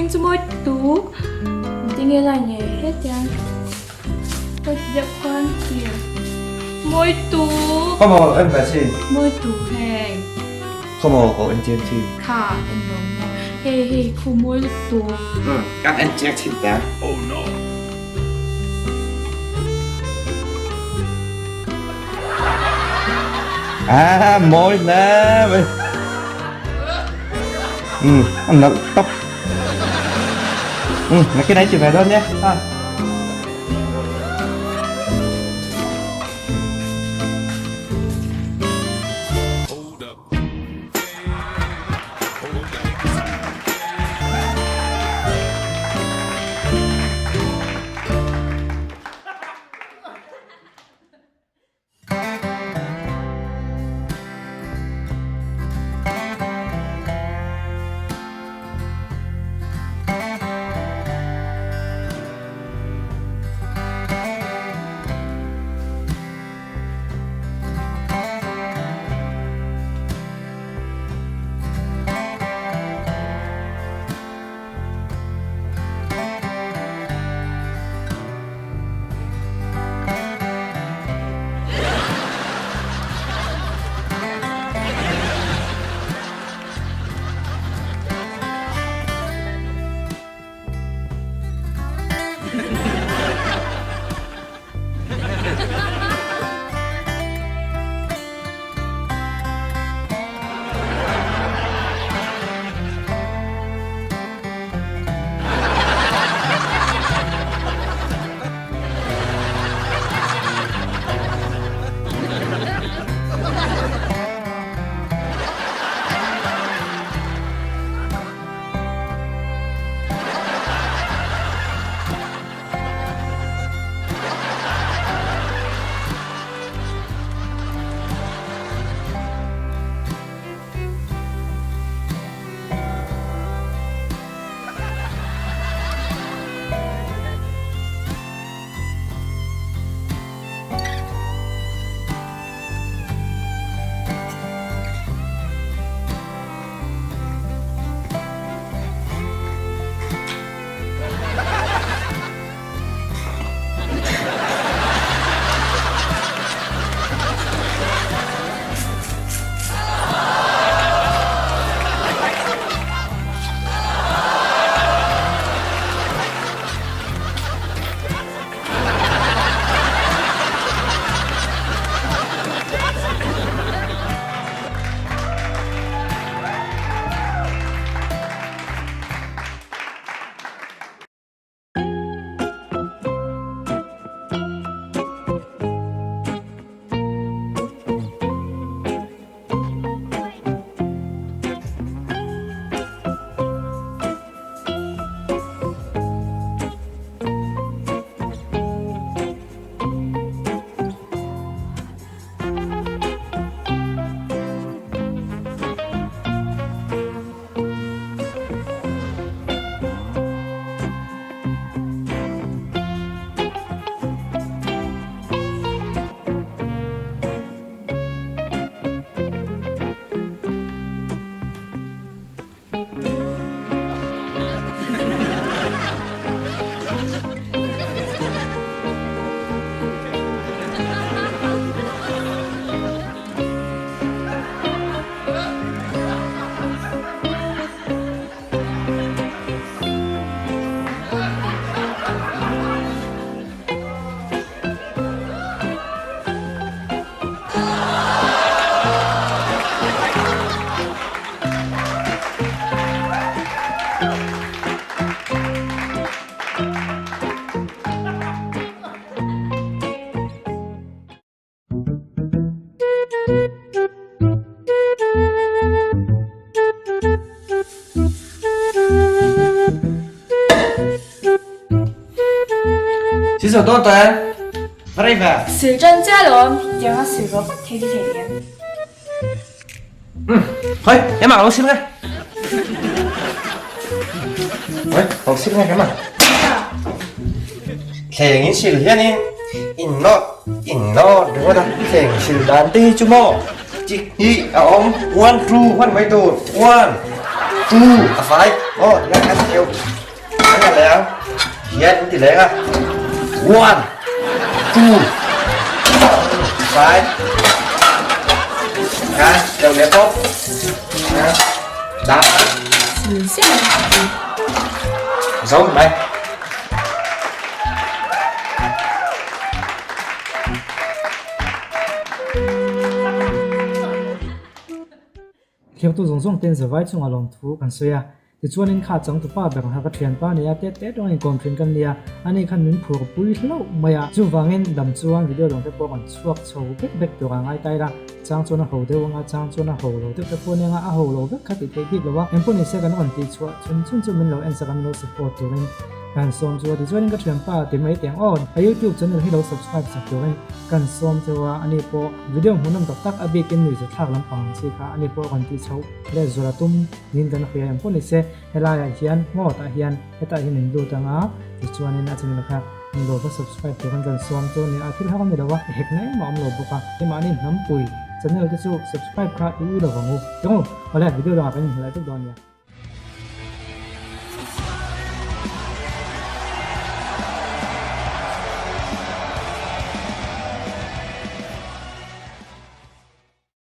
hming chu mawi tuk. Engtin nge line nge hetiang heti deuh khuan khi mawi tuk. Khaw maw en ve si. Mawi tuk heng. Khaw maw ko en chiang chin. Kha en lo maw. Hei hei khu mawi lutuk. Kan en chiang chin ta. Oh no. Ah mawi hle mai. Um a nalh tawp. Um nakin ai ti ve dawn nia. Ha. Siso dawn tawh em? Va rei ve. Sil tan chiah lo awm tiang a sil rawh vat thei chu thei em? Umm thôi em ah lo sil nge. Oi lo sil nge em ah. Thleng in sil hianin in nawt in nawt ringawt a thleng sil dan te hi chu maw chi hnih a awm one two hman mai tur one. 2, a fai maw tinge kan theu kan la leh ang hian in ti leng a 1 2 5 khan deuh leh pawp dah zo mai. Thliaktu zawng zawng ten zavai chungah lawmthu kan sawi a, tichuanin kha changtupa ber kha ka thianpa a ni a, tet tet rawng inkawm thin kan nia, ani khan min phur pui hlauh mai a, chuvangin dam chuan video dang te pawh kan chhuak chho vek vek tur a ngai ta ila, chang chuan a ho deuh anga chang chuan a ho lo deuh te pawh nia a ho lo vek kha tih theih bik lo a, engpawh nise kan rawn tih chhuah chhun chhun chu min lo en sak a min lo support turin kan sawm chu a, tichuanin ka thianpa ti mai teh ang aw, a youtube channel hi lo subscribe sak turin kan sawm cheu a, ani pawh. Video hmuhnawm tak tak a bikin nuihza thlak lampang ang chi kha ani pawh rawn tih chhoh leh zual a tum niin kan hria em pawh ni se helaiah hian hmawtah hian hetah hian in lut anga tichuanin a channel kha min lo va subscribe tur an kan sawm chu nia thil har a ni lo a hekna engmah a awm lo bawk a keimahni hnampui channel te chu subscribe kha i ui lo vang u tawng awle video dangah kan inhmu leh vek dawn nia.